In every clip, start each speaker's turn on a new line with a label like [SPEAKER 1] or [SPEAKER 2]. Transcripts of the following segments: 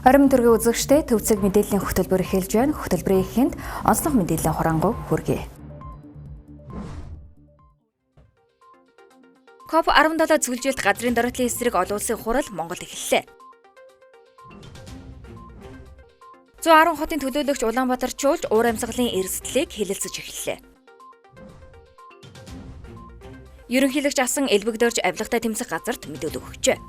[SPEAKER 1] Оройн төргийн үзэгчдээ төвцөг мэдээллийн хөтөлбөр эхэлж байна. Хөтөлбөрийн эхэнд онцлог мэдээллийн хураангуй хүргэе. COP17 цөлжилт газрын доротлын эсрэг олон улсын хурал Монголд эхэллээ. 110 хотын төлөөлөгч Улаанбаатар чуулж уур амьсгалын эрсдлийг хэлэлцэж эхэллээ. Ерөнхийлөгч асан элбэгдөрж авилгатай тэмцэх газарт мэдүүлэг өгчээ.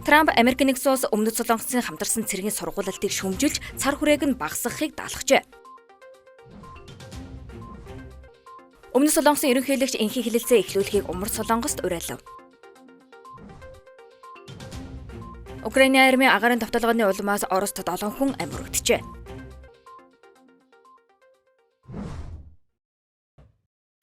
[SPEAKER 1] Трамп Америк нэгдсэн улс Өмнөд Солонгосын хамтарсан цэргийн сургуулилтыг шүмжилж цар хүрээг нь багасгахыг даалгажээ. Өмнөд Солонгосын ерөнхийлөгч энхий хэлэлцээ эхлүүлэхийг Умар Солонгост уриалав. Украины армийн агаарын товтолгооны улмаас Орост 7 хүн амь өргөджээ.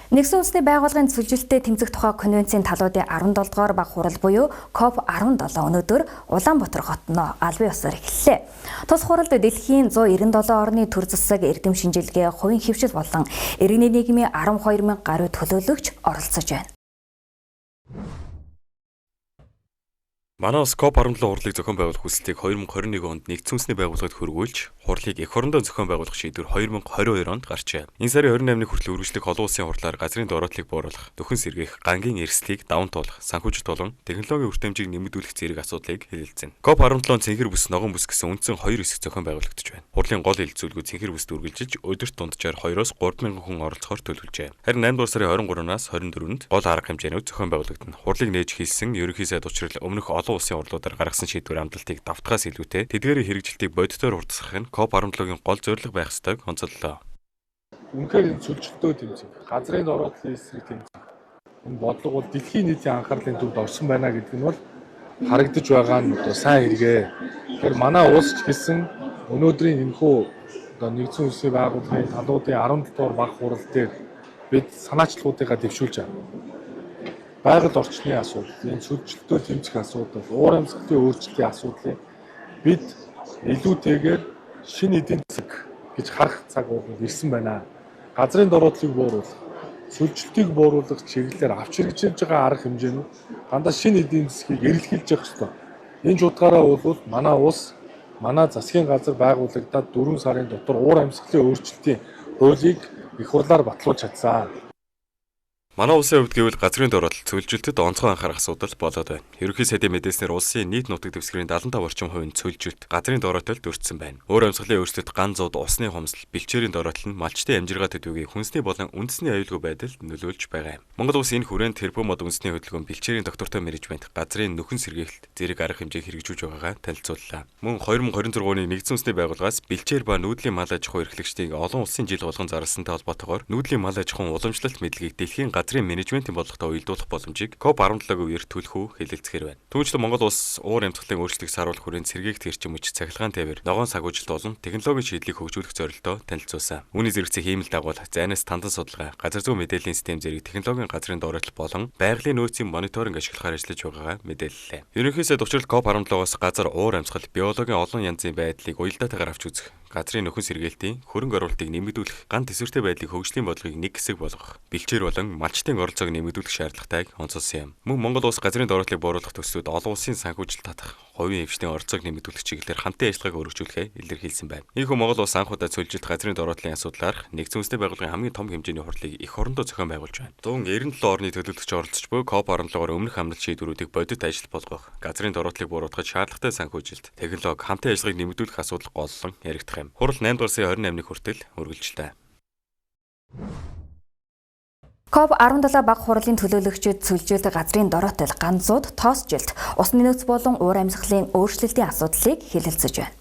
[SPEAKER 1] Нэгдсэн үндэсний байгууллагын цөлжилттэй тэмцэх тухай конвенцийн талуудын 17 дугаар баг хурал буюу COP17 өнөөдөр Улаанбаатар хотноо албан ёсоор эхэллээ. Тус хуралд дэлхийн 197 орны төр засаг, эрдэм шинжилгээ, хувийн хэвшил болон иргэний нийгмийн 12 мянга гаруй төлөөлөгч оролцож байна.
[SPEAKER 2] Манай улс COP17 хурлыг зохион байгуулах хүсэлтийг 2021 онд нэгдсэн үндэсний байгууллагад хөргүүлж, хурлыг эх орондоо зохион байгуулах шийдвэр 2022 онд гарчээ. Энэ сарын 28-ны хүртэл үргэлжлэх олон улсын хурлаар газрын дороотлыг бууруулах, дөхөн сэргээх, гангийн эрсдлийг даван туулах, санхүүжилт болон технологийн үр дамжийг нэмэгдүүлэх зэрэг асуудлыг хэлэлцэнэ. COP17 цэнхэр бүс, ногоон бүс гэсэн үндсэн хоёр хэсэг зохион байгуулагдаж байна. Хурлын гол хэлэлцүүлгүүд цэнхэр бүст үргэлжилж, өдөрт дунджаар 2-оос 3 мянган хүн оролцохоор төлөвлөжээ. Харин 8 дугаар сарын 23-наас 24-нд гол арга хэмжээнүүд зохион байгуулагдана. Хурлыг нээж хийсэн ерөнхий сайд учрал өмнөх олон улсын хурлуудаар гаргасан шийдвэр амлалтыг давтахаас илүүтэй тэдгээрийн хэрэгжилтийг бодитоор хурдасгах нь COP17-гийн гол зорилго байх ёстойг онцоллоо.
[SPEAKER 3] Үнэхээр энэ цөлжилтөө тэмцэх, газрын дороотлын эсрэг тэмцэх энэ бодлого бол дэлхийн нийтийн анхаарлын төвд орсон байна гэдэг нь бол харагдаж байгаа нь одоо сайн хэрэгээ. Тэгэхээр манай улс ч гэсэн өнөөдрийн энэхүү одоо нэгдсэн үндэсний байгууллагын талуудын 17 дугаар баг хурал дээр бид санаачлагуудыгаа дэвшүүлж байна. Байгаль орчны асуудал, энэ цөлжилтөө тэмцэх асуудал, уур амьсгалын өөрчлөлтийн асуудлыг бид илүүтэйгээр шинэ эдийн засаг гэж харах цаг болгонд ирсэн байна. Газрын дороотлыг бууруулах, цөлжилтийг бууруулах чиглэлээр авч хэрэгжиж байгаа арга хэмжээнүүд дандаа шинэ эдийн засгийг эрэлхийлж явах ёстой. Энэ ч утгаараа бол манай улс, манай засгийн газар байгуулагдаад 4 сарын дотор уур амьсгалын өөрчлөлтийн хуулийг их хурлаар батлуулж чадсан.
[SPEAKER 2] Манай улсын хувьд гэвэл газрын дороотол цөлжилтөд онцгой анхаарах асуудал болоод байна. Ерөнхий сайдын мэдээснээр улсын нийт нутаг дэвсгэрийн 75 орчим хувь нь цөлжилт, газрын дороотолд өртсөн байна. Уур амьсгалын өөрчлөлт, ган зууд, усны хомсдол, бэлчээрийн дороотол нь малчдын амжиргаа төдийгүй хүнсний болон үндэсний аюулгүй байдалд нөлөөлж байгаа юм. Монгол улс энэ хүрээнд тэрбум мод үндэсний хөдөлгөөн, бэлчээрийн доктортой менежмент, газрын нөхөн сэргийлэлт зэрэг арга хэмжээг хэрэгжүүлж байгаагаа танилцууллаа. Мөн 2026 оны нэгдсэн үндэсний байгууллагаас бэлчээр ба нүүдлийн мал аж ахуй эрхлэгчдийн олон улсын жил болгон зарласантай холбоотойгоор нүүдлийн мал аж ахуйн уламжлалт мэдлэгийг дэлхийн газрын менежментийн бодлоготой уялдуулах боломжийг COP17-гийн үеэр түлхүү хэлэлцэхээр байна. Түүнчлэн Монгол улс уур амьсгалын өөрчлөлтийг сааруулах хүрээнд сэргээгт эрчим хүч, цахилгаан тээвэр, ногоон сагуужилт болон технологийн шийдлийг хөгжүүлэх зорилтоо танилцуулсан. Үүний зэрэгцээ хиймэл дагуул, зайнаас тандан судалгаа, газар зүйн мэдээллийн систем зэрэг технологийн газрын дороотол болон байгалийн нөөцийн мониторинг ашиглахаар ажиллаж байгаагаа мэдээллээ. Ерөнхий сайд учрал COP17-оос газар, уур амьсгал, биологийн олон янзын байдлыг уялдаатайгаар авч үзэх, газрын нөхөн сэргийлтийн хөрөнгө оруулалтыг нэмэгдүүлэх, ган төсвөртэй байдлыг хөгжлийн бодлогыг нэг хэсэг болгох, бэлчээр болон малчдын оролцоог нэмэгдүүлэх шаардлагатайг онцолсон юм. Мөн Монгол улс газрын дороотлыг бууруулах төслүүд олон улсын санхүүжилт татах, хувийн хэвшлийн оролцоог нэмэгдүүлэх чиглэлээр хамтын ажиллагааг өргөжүүлэхээ илэрхийлсэн байна. Ийхүү Монгол улс анх удаа цөлжилт газрын дороотлын асуудлаарх нэгдсэн үндэсний байгууллагын хамгийн том хэмжээний хурлыг эх орондоо зохион байгуулж байна. 197 орны төлөөлөгч оролцож буй COP17-оор өмнөх амлалт шийдвэрүүдийг бодит ажил болгох, газрын дороотлыг бууруулахад шаардлагатай санхүүжилт, технологи, хамтын ажиллагааг нэмэгдүүлэх асуудал голлон яригдах юм. Хурал 8 дугаар сарын 28-ны хүртэл үргэлжилтэй.
[SPEAKER 1] COP17 баг хурлын төлөөлөгчид цөлжилт, газрын дороотол, ганцууд, тоосжилт, усны нөөц болон уур амьсгалын өөрчлөлтийн асуудлыг хэлэлцэж байна.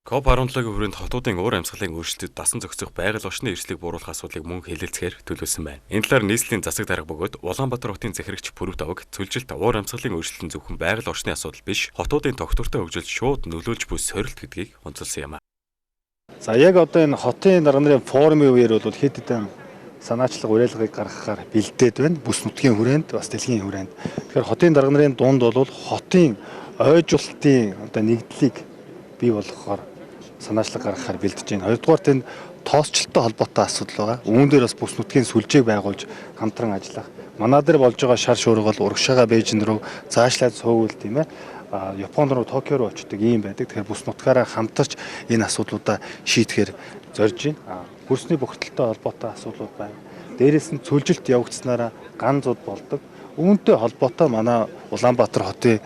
[SPEAKER 2] COP17-гийн хүрээнд хотуудын уур амьсгалын өөрчлөлтөд дасан зохицох байгаль орчны эрсдлийг бууруулах асуудлыг мөн хэлэлцэхээр төлөвлөсөн байна. Энэ талаар нийслэлийн засаг дарга бөгөөд Улаанбаатар хотын захирагч Пүрэв Давг цөлжилт уур амьсгалын өөрчлөлт нь зөвхөн байгаль орчны асуудал биш, хотуудын тогтвортой хөгжилд шууд нөлөөлж буй сорилт гэдгийг онцолсон юм.
[SPEAKER 4] За яг одоо энэ хотын дарга нарын форумын үеэр бол хэд хэдэн санаачлаг уриалгыг гаргахаар бэлдээд байна. Бүс нутгийн хүрээнд, бас дэлхийн хүрээнд. Тэгэхээр хотын дарга нарын дунд бол хотын ойжуулалтын одоо нэгдлийг бий болгохоор санаачлаг гаргахаар бэлдэж байна. Хоёрдугаарт энэ тоосчлолтой холбоотой асуудал байгаа. Үүн дээр бас бүс нутгийн сүлжээг байгуулж хамтран ажиллах. Манай дээр болж байгаа шар шуурга бол урагшаага Бээжин рүү заашлаад суугуул тийм Япон руу Токио руу очдог ийм байдаг. Тэгэхээр бүс нутгаараа хамтарч энэ асуудлуудаа шийдэхээр зорж байна. Хөрсний бохирдолтой холбоотой асуудлууд байна. Дээрээс нь цөлжилт явагдсанаараа ган зуд болдог. Үүнтэй холбоотой манай Улаанбаатар хотын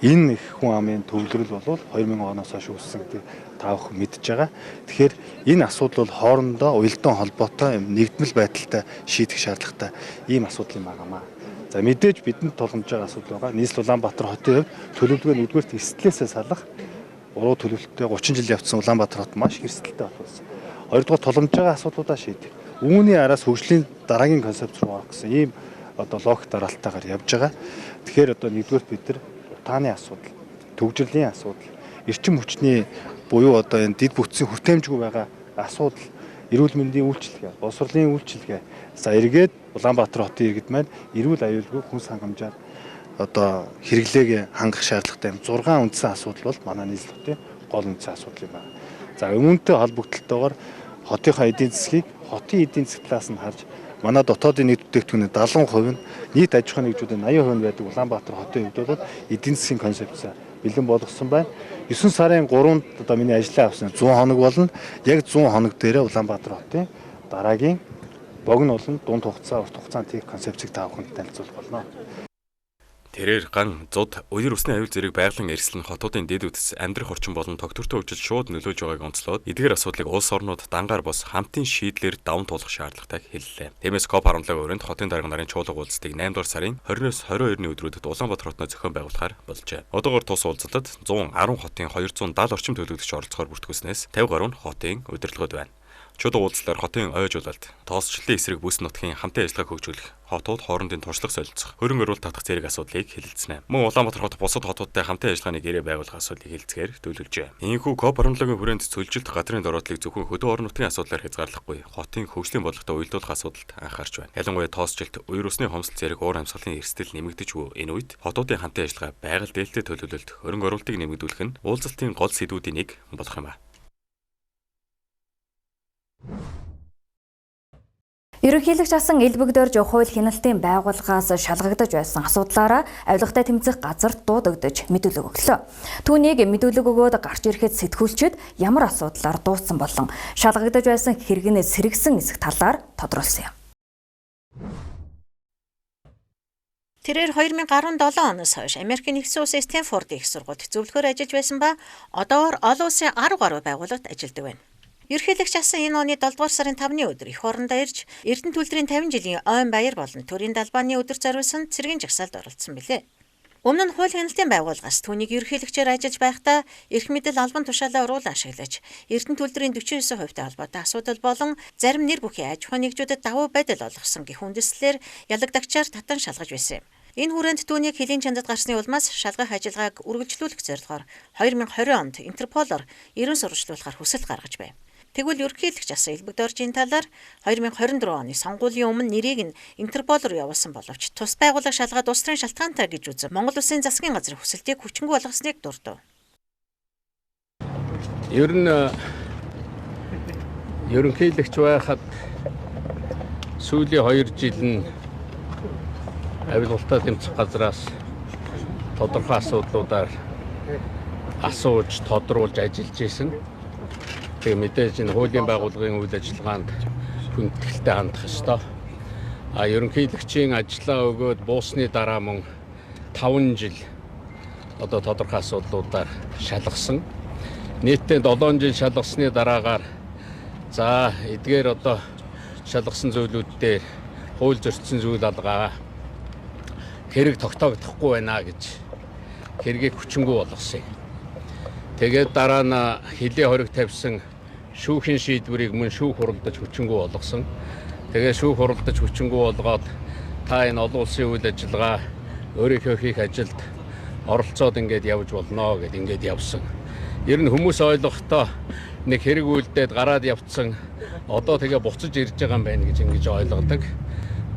[SPEAKER 4] энэ их хүн амын төвлөрөл бол 2000 оноос хойш үүссэн гэдэг та бүхэн мэдж байгаа. Тэгэхээр энэ асуудал бол хоорондоо уялдан холбоотой нэгдмэл байдалтай шийдэх шаардлагатай ийм асуудал юм байнамаа. За мэдээж бидэнд тулгамж байгаа асуудал байгаа. Нийслэл Улаанбаатар хотын хувьд төлөвлөгөө нэгдүгээрт эрсдлээсээ салах уруу төлөвлөлтөй 30 жил явцсан Улаанбаатар хот маш их эрсдэлтэй болсон. Хоёрдугаар тулгамж байгаа асуудлуудаа шийдэх. Үүний араас хөгжлийн дараагийн концепц руу орох гэсэн ийм одоо логик дараалтайгаар явж байгаа. Тэгэхээр одоо нэгдүгээрт бид нар утааны асуудал, төгжрлийн асуудал, эрчим хүчний буюу одоо энэ дэд бүтцийн хүртээмжгүй байгаа асуудал, эрүүл мэндийн үйлчилгээ, боловсролын үйлчилгээ. За эргээд Улаанбаатар хотын иргэд маань эрүүл аюулгүй хүн хангамжаар одоо хэрэглээг хангах шаардлагатай юм 6 үндсэн асуудал бол манай нийслэл хотын гол үндсэн асуудал юм байна. За үүнтэй холбогдлолтойгоор хотынхаа эдийн засгийг хотын эдийн засаг талаас нь харж манай дотоодын нийт бүтээгдэхүүний 70% нь нийт аж ахуйн нэгжүүдийн 80% нь байдаг Улаанбаатар хотын хувьд бол эдийн засгийн концепц бэлэн болгосон байна. 9 сарын 3-нд одоо миний ажлаа авсан 100 хоног болно. Яг 100 хоног дээрээ Улаанбаатар хотын дараагийн богино болон дунд хугацаа, урт хугацааны тийг концепцийг та бүхэнд танилцуулах болно.
[SPEAKER 2] Тэрээр ган, зуд, үер усны аюул зэрэг байгалийн эрсдэл нь хотуудын дэд үтс, амьдрах орчин болон тогтвортой хөгжил шууд нөлөөж байгааг онцлоод эдгээр асуудлыг улс орнууд дангаар бос хамтын шийдлэр даван туулах шаардлагатайг хэллээ. Тиймээс COP17-гийн өрөөнд хотын дарга нарын чуулга уулзалтыг 8 дугаар сарын 20-оос 22-ны өдрүүдэд Улаанбаатар хотноо зохион байгуулахаар болжээ. Одоогоор тус уулзалтад 110 хотын 270 орчим төлөөлөгч оролцохоор бүртгүүлснээс 50 гаруй нь хотын удирдлагууд байна. Чуулга уулзлаар хотын ойжуулалт, тоосчлолын эсрэг бүс нутгийн хамтын ажиллагааг хөгжүүлэх, хотууд хоорондын туршлага солилцох, хөрөнгө оруулалт татах зэрэг асуудлыг хэлэлцэнэ. Мөн Улаанбаатар хот бусад хотуудтай хамтын ажиллагааны гэрээ байгуулах асуудлыг хэлэлцгээр төлөвлөжээ. Ийхүү COP17-гийн хүрээнд цөлжилт газрын дороотлыг зөвхөн хөдөө орон нутгийн асуудлаар хязгаарлахгүй, хотын хөгжлийн бодлоготой уялдуулах асуудалд анхаарч байна. Ялангуяа тоосчлолт, үер усны хомсдол зэрэг уур амьсгалын эрсдэл нэмэгдэж буй энэ үед хотуудын хамтын ажиллагаа, байгаль дээлтэй төлөвлөлт, хөрөнгө оруулалтыг нэмэгдүүлэх нь уулзалтын гол сэдвүүдийн нэг болох юм а.
[SPEAKER 1] Ерөнхийлөгч асан Элбэг Дорж хууль хяналтын байгууллагаас шалгагдаж байсан асуудлаараа авилгатай тэмцэх газарт дуудагдаж мэдүүлэг өглөө. Түүнийг мэдүүлэг өгөөд гарч ирэхэд сэтгүүлчид ямар асуудлаар дуудсан болон шалгагдаж байсан хэрэг нь сэргэсэн эсэх талаар тодруулсан юм.
[SPEAKER 5] Тэрээр 2017 оноос хойш Америкийн нэгдсэн улсын Стэнфордын их сургуульд зөвлөхөөр ажиллаж байсан ба одоогоор олон улсын 10 гаруй байгууллагад ажилладаг байна. Ерөнхийлөгч асан энэ оны 7 дугаар сарын 5-ны өдөр эх орондоо ирж Эрдэнэ төлдрийн 50 жилийн ойн баяр болон төрийн далбааны өдөр зориулсан цэргийн жагсаалд оролцсон билээ. Өмнө нь хууль хяналтын байгууллагаас түүнийг ерөнхийлөгчөөр ажиллаж байхдаа эрх мэдэл албан тушаалаа уруулан ашиглаж Эрдэнэ төлдрийн 49%-тэй холбоотой асуудал болон зарим нэр бүхий аж ахуйн нэгжүүдэд давуу байдал олгосон гэх үндэслэлээр ялагдагчаар татан шалгаж байсан юм. Энэ хүрээнд түүнийг хөлийн чандад гарсны улмаас шалгах ажиллагааг үргэлжлүүлэх зорилгоор 2020 онд Интерполоор эрен сурвалжлуулахар хүсэл гаргаж байв. Тэгвэл ерөнхийлөгч асан Элбэг Доржийн талаар 2024 оны сонгуулийн өмнө нэрийг нь Интерпол руу явуулсан боловч тус байгууллага шалгаад улс төрийн шалтгаантай гэж үзэн Монгол Улсын засгийн газрын хүсэлтийг хүчингүй болгосныг дурдав.
[SPEAKER 6] Ер нь ерөнхийлөгч байхад сүүлийн 2 жил нь авилгалтай тэмцэх газраас тодорхой асуудлуудаар асууж, тодруулж ажиллаж исэн. Тэгээ мэдээж энэ хуулийн байгууллагын үйл ажиллагаанд хүндэтгэлтэй хандах ёстой. А ерөнхийлөгчийн ажлаа өгөөд буусны дараа мөн 5 жил одоо тодорхой асуудлуудаар шалгасан. Нийтдээ 7 жил шалгасны дараагаар за эдгээр одоо шалгасан зүйлүүд дээр хууль зөрчсөн зүйл алгаа. Хэрэг тогтоогдохгүй байна гэж хэргийг хүчингүй болгосон. Тэгээд дараа нь хөлийн хориг тавьсан шүүхийн шийдвэрийг мөн шүүх хуралдаж хүчингүй болгосон. Тэгээ шүүх хуралдаж хүчингүй болгоод та энэ олон улсын үйл ажиллагаа өөрийнхөө хийх ажилд оролцоод ингээд явж болно гэд ингээд явсан. Ер нь хүмүүс ойлгохдоо нэг хэрэг үйлдээд гараад явцсан одоо тэгээ буцаж ирж байгаа юм байна гэж ингэж ойлгодог.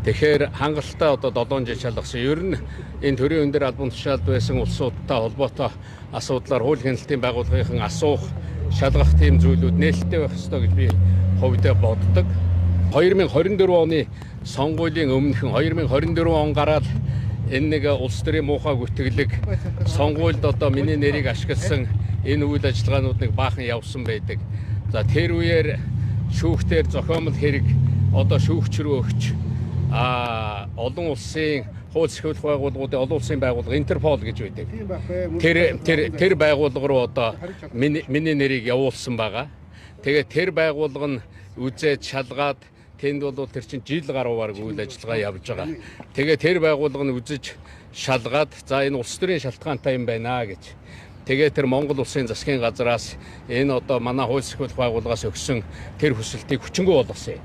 [SPEAKER 6] Тэгэхээр хангалттай одоо 7 жил шалгасан. Ер нь энэ төрийн өндөр албан тушаалд байсан улсуудтай холбоотой асуудлаар хууль хяналтын байгууллагынхан асуух, шалгах тийм зүйлүүд нээлттэй байх ёстой гэж би хувьдаа боддог. 2024 оны сонгуулийн өмнөхөн 2024 он гараад энэ нэг улс төрийн муухай гүтгэлэг сонгуульд одоо миний нэрийг ашигласан энэ үйл ажиллагаанууд нэг баахан явсан байдаг. За тэр үеэр шүүхтэр зохиомл хэрэг одоо шүүгч рүү өгч олон улсын хууль сахиулах байгууллагуудын олон улсын байгууллага Интерпол гэж байдаг. Тэр байгууллага руу одоо миний нэрийг явуулсан байгаа. Тэгээ тэр байгууллага нь үзээд шалгаад тэнд бол тэр чинь жил гаруй бараг үйл ажиллагаа явж байгаа. Тэгээ тэр байгууллага нь үзэж шалгаад за энэ улс төрийн шалтгаантай юм байна гэж. Тэгээ тэр Монгол улсын засгийн газраас энэ одоо манай хууль сахиулах байгууллагаас өгсөн тэр хүсэлтийг хүчингү болгосон юм.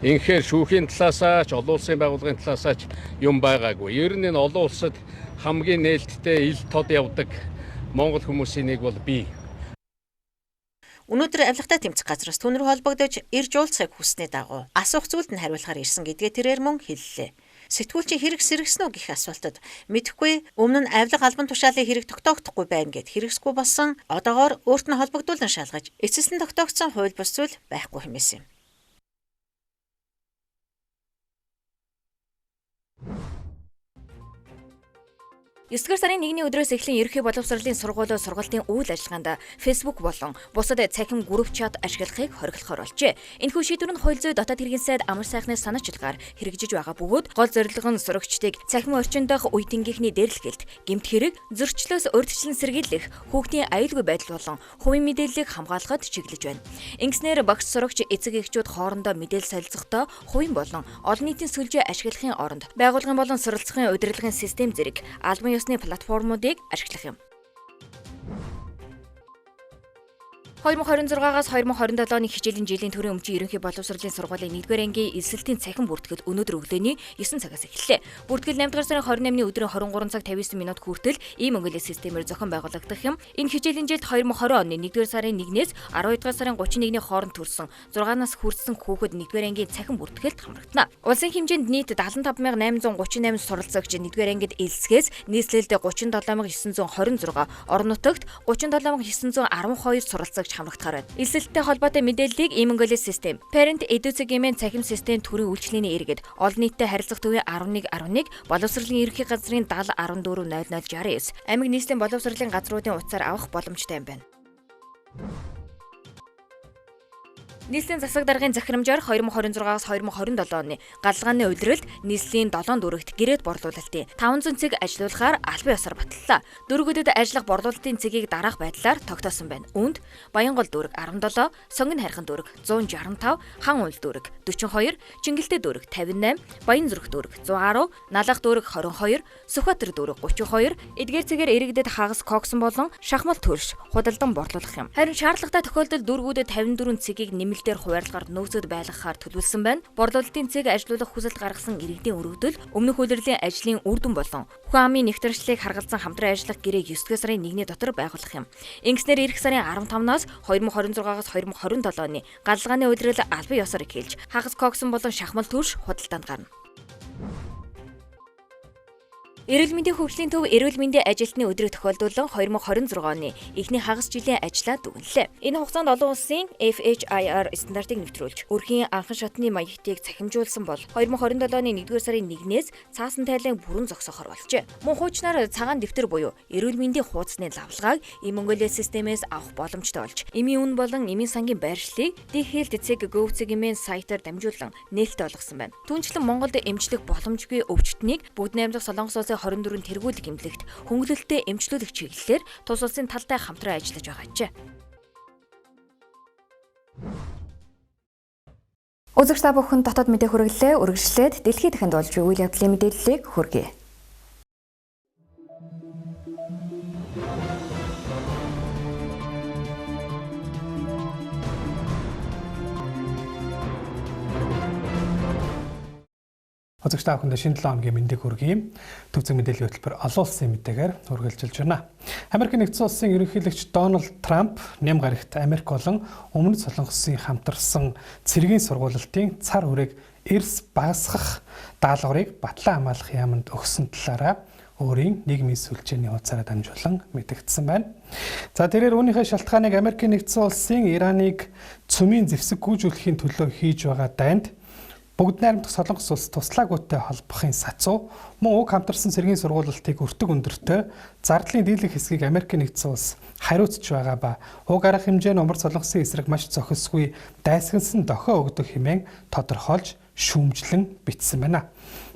[SPEAKER 6] Инхээр шүүхийн талаасаа ч олон улсын байгууллагын талаасаа ч юм байгаагүй. Ер нь энэ олон улсад хамгийн нээлттэй ил тод явдаг монгол хүмүүсийн нэг бол би.
[SPEAKER 5] Өнөөдөр авилгатай тэмцэх газраас түн рүү холбогдож ирж уулзахыг хүссэний дагуу асуух зүйлд нь хариулахаар ирсэн гэдгээ тэрээр мөн хэллээ. Сэтгүүлчийн хэрэг сэргэсэн үү гэх асуултад мэдэхгүй, өмнө нь авилга албан тушаалын хэрэг тогтоогдохгүй байна гэд хэрэгсгүй болсон. Одоогоор өөрт нь холбогдуулан шалгаж эцэс нь тогтоогдсон хууль бус зүйл байхгүй хэмээсэн юм.
[SPEAKER 1] 9-р сарын 1-ний өдрөөс эхлэн ерөнхий боловсролын сургуулиуд сургалтын үйл ажиллагаанд Facebook болон бусад цахим групп чат ашиглахыг хориглохоор болжээ. Энэхүү шийдвэр нь хууль зүйн дотоод хэргийн сайд амар сайхны санаачлагаар хэрэгжиж байгаа бөгөөд гол зорилго нь сурагчдыг цахим орчин дахь үе тэнгийнхний дээрлэхэлт, гэмт хэрэг, зөрчлөөс урьдчилан сэргийлэх, хүүхдийн аюулгүй байдал болон хувийн мэдээллийг хамгаалахад чиглэж байна. Ингэснээр багш сурагч эцэг эхчүүд хоорондоо мэдээлэл солилцохдоо хувийн болон олон нийтийн сүлжээ ашиглахын оронд байгууллагын болон суралцахын удирдлагын систем зэрэг албан ёсны платформуудыг ашиглах юм. 2026-аас 2027 оны хичээлийн жилийн төрийн өмчийн ерөнхий боловсролын сургуулийн 1-р ангийн элсэлтийн цахим бүртгэл өнөөдөр өглөөний 9 цагаас эхэллээ. Бүртгэл 8-р сарын 28-ны өдрийн 23 цаг 59 минут хүртэл ийм мөнгөлийн системээр зохион байгуулагдах юм. Энэ хичээлийн жилд 2020 оны 1-р сарын 1-ээс 12-р сарын 31-ний хооронд төрсэн 6-наас хүрсэн хүүхэд 1-р ангийн цахим бүртгэлд хамрагдана. Улсын хэмжээнд нийт 75838 суралцагч 1-р ангид элсгээс нийслэлд 37926, орон нутагт 37912 суралцагч хамрагдахаар байна. Элсэлттэй холбоотой мэдээллийг Имэнголи систем, Parent Edu-гийн цахим систем төрийн үйлчилгээний иргэд, олон нийттэй харилцах төвийн 1111, боловсролын ерөнхий газрын 70 14 00 69, аймаг нийслэлийн боловсролын газруудын утсаар авах боломжтой юм байна. Нийслэлийн засаг даргын захирамжаар 2026-аас 2027 оны галгааны улиралд нийслэлийн 7 дүүрэгт гэрээд борлуулалтын 500 цэг ажилуулахаар албан ёсоор баталлаа. Дүүргүүдэд ажиллах борлуулалтын цэгийг дараах байдлаар тогтоосон байна. Үүнд Баянгол дүүрэг 17, Сонгон хайрхан дүүрэг 165, Хан уйл дүүрэг 42, Чингэлтэй дүүрэг 58, Баян зүрх дүүрэг 110, Налах дүүрэг 22, Сүхбаатар дүүрэг 32, эдгээр цэгээр иргэдэд хагас коксон болон шахмал төрш худалдан борлуулах юм. Харин шаардлагатай тохиолдолд дүүргүүдэд 54 цэгийг нэмэлтээр хуваарлахаар нөөцөд байлгахаар төлөвлөсөн байна. Борлуулалтын цэг ажилуулах хүсэлт гаргасан иргэдийн өргөдөл өмнөх улирлын ажлын үр дүн болон хүн амын нэгтршлийг харгалзан хамтран ажиллах гэрээг 9 сарын 1-ний дотор байгуулах юм. Ингэснээр эх сарын 15-наас 2026-аас 2027 оны галгааны улирал албан ёсоор эхэлж хагас коксон болон шахмал төрш худалдаанд гарна. Эрүүл мэндийн хөгжлийн төв эрүүл мэндийн ажилтны өдрийг тохиолдуулан 2026 оны эхний хагас жилийн ажлаа дүгнэлээ. Энэ хугацаанд олон улсын FHIR стандартыг нэвтрүүлж, өрхийн анхан шатны маягтыг цахимжуулсан бол 2027 оны 1-р сарын 1-ээс цаасан тайлан бүрэн зогсоохор болжээ. Мөн хуучнаар цагаан дэвтэр буюу эрүүл мэндийн хуудасны лавлгааг Монголиа системээс авах боломжтой болж, эмийн үн болон эмийн сангийн байршлыг dhealth.gov.mn сайтаар дамжуулан нээлттэй болгосон байна. Түүнчлэн Монголд эмчлэх боломжгүй өвчтнийг бүгд найрамдах Солонгос улсын 24 тэргүүлэг эмнэлэгт хөнгөлөлтөй эмчлүүлэх чиглэлээр тус улсын талтай хамтран ажиллаж байгаа ажээ. Үзэгч та бүхэн дотоод мэдээ хүргэлээ. Үргэлжлээд дэлхийд дахинд болж буй үйл явдлын мэдээллийг хүргэе.
[SPEAKER 7] Үзэгч та бүхэндээ шинэ 7 хоногийн мэндийг хүргэе. Төв зэг мэдээллийн хөтөлбөр олон улсын мэдээгээр үргэлжилж байна. Америк нэгдсэн улсын ерөнхийлөгч Дональд Трамп ням гарагт Америк болон Өмнөд Солонгосын хамтарсан цэргийн сургуулилтын цар хүрээг эрс багасгах даалгаврыг батлан хамгаалах яаманд өгсөн талаараа өөрийн нийгмийн сүлжээний хуудасаараа дамжуулан мэдэгдсэн байна. За тэрээр үүнийхээ шалтгааныг Америк нэгдсэн улсын Ираныг цөмийн зэвсэг гүйжүүлэхийн төлөө хийж байгаа дайнд Бүгд найрамдах Солонгос улс туслаагүйтэй холбохын сацуу мөн уг хамтарсан цэргийн сургуулилтыг өртөг өндөртэй зардлын дийлэнх хэсгийг Америкийн нэгдсэн улс хариуцж байгаа ба уг арга хэмжээ нь Умард Солонгосын эсрэг маш зохисгүй дайсагнасан дохио өгдөг хэмээн тодорхойлж шүүмжлэн бичсэн байна.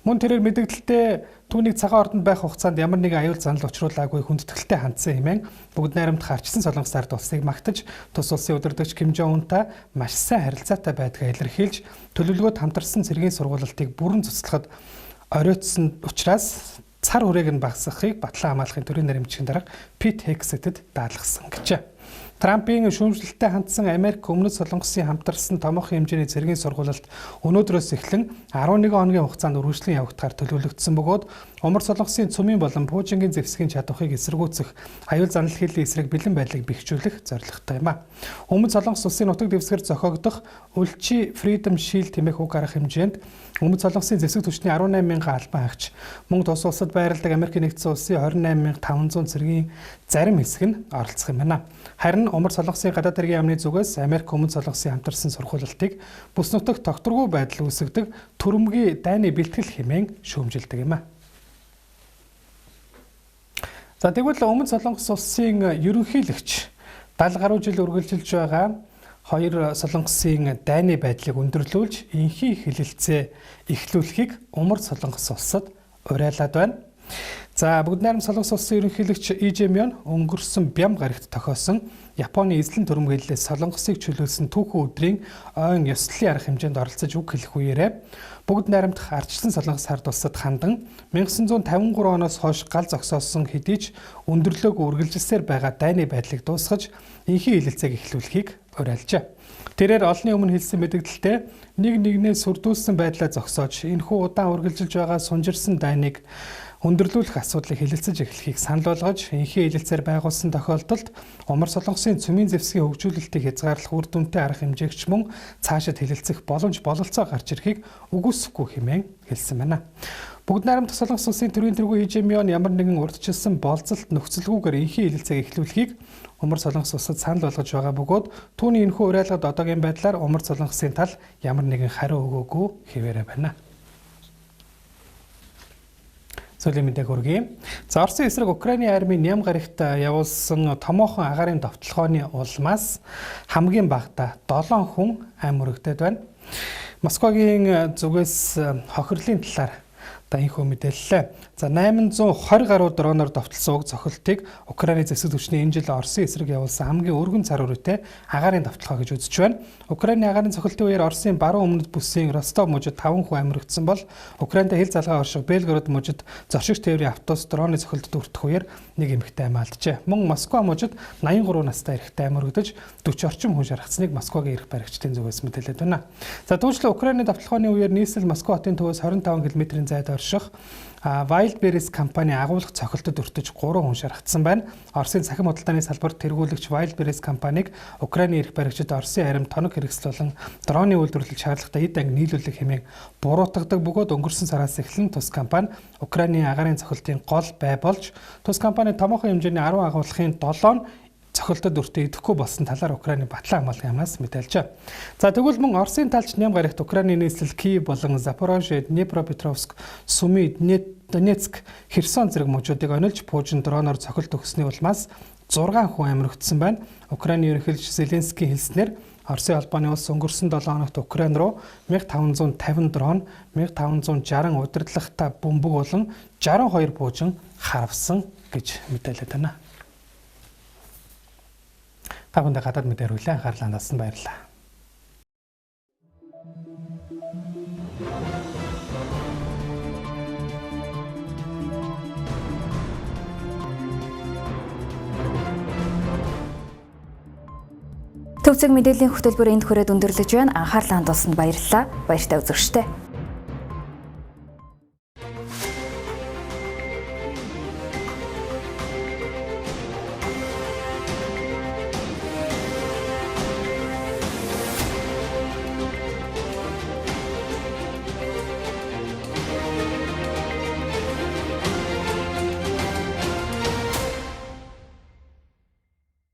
[SPEAKER 7] Мөн тэрээр мэдэгдэлтэй түүнийг цагаан ордонд байх хугацаанд ямар нэгэн аюул занал учруулаагүй хүндэтгэлтэй хандсан хэмээн бүгд найрамдах арчсан Солонгос ард улсыг магтаж тус улсын удирдагч Ким Жон Унтай маш сайн харилцаатай байдгаа илэрхийлж төлөвлөгөөд хамтарсан цэргийн сургуулилтыг бүрэн цуцлахад оройтсон учраас цар хүрээг нь багасгахыг Батлан хамгаалахын төрийн наримчгийн дарга Пит Хексэтэд даалгасан гэжээ. Трампын шүүмжлэлтэй хандсан Америк Өмнөд Солонгосын хамтарсан томоохон хэмжээний цэргийн сургуулилт өнөөдрөөс эхлэн 11 хоногийн хугацаанд үргэлжлэн явагдахаар төлөвлөгдсөн бөгөөд Умар Солонгосын цөмийн болон пуужингийн зэвсгийн чадварыг эсэргүүцэх аюул занал хийлийн эсрэг бэлэн байдлыг бэхжүүлэх зорилготой юм а. Өмнөд Солонгос улсын нутаг дэвсгэр зохиогдох Ульчи Freedom Shield хэмээх уг арга хэмжээнд Өмнөд Солонгосын зэвсэг түвшний 18 мянган албан хаагч, мөн тус улсад байрладаг Америкийн нэгдсэн улсын 28,500 цэргийн зарим хэсэг нь оролцох юм байна. Харин Умар Солонгосын гадаад хэргийн яамны зүгээс Америк Өмнөд Солонгосын хамтарсан сургуулилтыг бүс нутагт тогтворгүй байдал үүсгэдэг түрэмгий дайны бэлтгэл хэмээн шүүмжилдэг юм а. За тэгвэл Өмнөд Солонгос улсын ерөнхийлөгч 70 гаруй жил үргэлжилж байгаа хоёр Солонгосын дайны байдлыг өндөрлүүлж энхий хэлэлцээ эхлүүлэхийг Умар Солонгос улсад уриалаад байна. За бүгд найрамд Солонгос улсын ерөнхийлөгч И Жэ Мён өнгөрсөн бям гарагт тохиосон Японы эзлэн түрэмгийллээс Солонгосыг чөлөөлсөн түүхэн өдрийн ойн ёслолын арга хэмжээнд оролцож үг хэлэх үеэрээ бүгд найрамдах ардчилсан Солонгос ард улсад хандан 1953 оноос хойш гал зогсоосон хэдий ч өндөрлөөгүй үргэлжилсээр байгаа дайны байдлыг дуусгаж энхий хэлэлцээг эхлүүлэхийг уриалжээ. Тэрээр олонний өмнө хэлсэн мэдэгдэлтэй нэг нэгнээ сүрдүүлсэн байдлаа зогсоож энэхүү удаан үргэлжилж байгаа сунжирсан дайныг өндөрлүүлэх асуудлыг хэлэлцэж эхлэхийг санал болгож энхий хэлэлцээр байгуулсан тохиолдолд Умар Солонгосын цөмийн зэвсгийн хөгжүүлэлтийг хязгаарлах үр дүнтэй арга хэмжээгч мөн цаашид хэлэлцэх боломж бололцоо гарч ирэхийг үгүйсэхгүй хэмээн хэлсэн байна. Бүгд найрамдах Солонгос улсын төрийн тэргүүн И Жэ Мён ямар нэгэн урьдчилсан болзолт нөхцөлгүйгээр энхий хэлэлцээг эхлүүлэхийг Умар Солонгос улсад санал болгож байгаа бөгөөд түүний энэхүү уриалгад одоогийн байдлаар Умар Солонгосын тал ямар нэгэн хариу өгөөгүй хэвээрээ байна. Сүүлийн мэдээг хүргэе. За Оросын эсрэг Украины армийн ням гарагт явуулсан томоохон агаарын довтлогооны улмаас хамгийн багадаа 7 хүн ам өргөдөд байна. Москвагийн зүгээс хохирлын талаар одоо энэхүү мэдээллээ. За 820 гаруй дроноор довтолсон уг цохилтыг Украины зэвсэг түвшний энэ жил Оросын эсрэг явуулсан хамгийн өргөн цар өрөөтэй агаарын довтлогоо гэж үзэж байна. Украины агаарын цохилтын үеэр Оросын баруун өмнөд бүсийн Ростов мужид 5 хүн амьрагдсан бол Украинд хил залгаа орших Белгород мужид зоршигч тээврийн автобус дроны цохилтод өртөх үеэр нэг эмэгтэй амь алджээ. Мөн Москва мужид 83 настай эрэгтэй амь өргөдөж 40 орчим хүн шаргацсныг Москвагийн эрх баригчдын зүгээс мэдээлээд байна. За түүнчлэн Украины довтлогооны үеэр нийслэл Москва хотын төвөөс 25 км-ийн зайд орших Wildberries компани агуулгах цохилтод өртөж 3 хүн шаргацсан байна. Оросын цахим худалдааны салбарт тэргүүлэгч Wildberries компанийг Украины эрх баригчид Оросын арим тоног хэрэгсэл болон дроны үйлдвэрлэл шаардлагатай эд анги нийлүүлэх хэмээн буруутгадаг бөгөөд өнгөрсөн сараас эхлэн тус компани Украины агаарын цохилтын гол бай болж тус компани томоохон хэмжээний 10 агуулгын 7 нь цохилтод өртөө идэхгүй болсон талаар Украины Батлан хамгааллын яамнаас мэдээлжээ. За тэгвэл мөн Оросын талч ням гарагт Украины нийслэл Киев болон Запорожье, Днепропетровск, Суми, Донецк, Херсон зэрэг мужуудыг онилж пуужин дроноор цохилт өгсөний улмаас 6 хүн амьрагдсан байна. Украины ерөнхийлөгч Зеленский хэлснээр Оросын холбооны улс өнгөрсөн 7 хоногт Украин руу 1550 дрон, 1560 удирдлагатай бөмбөг болон 62 пуужин харвсан гэж мэдээлээд байна. Та бүхэндээ гадаад мэдээ хүргэлээ. Анхаарлаа хандуулсан баярлалаа.
[SPEAKER 1] Төвцөг мэдээллийн хөтөлбөр энд хүрээд өндөрлөж байна. Анхаарлаа хандуулсанд баярлалаа. Баяртай үзэгчтэй.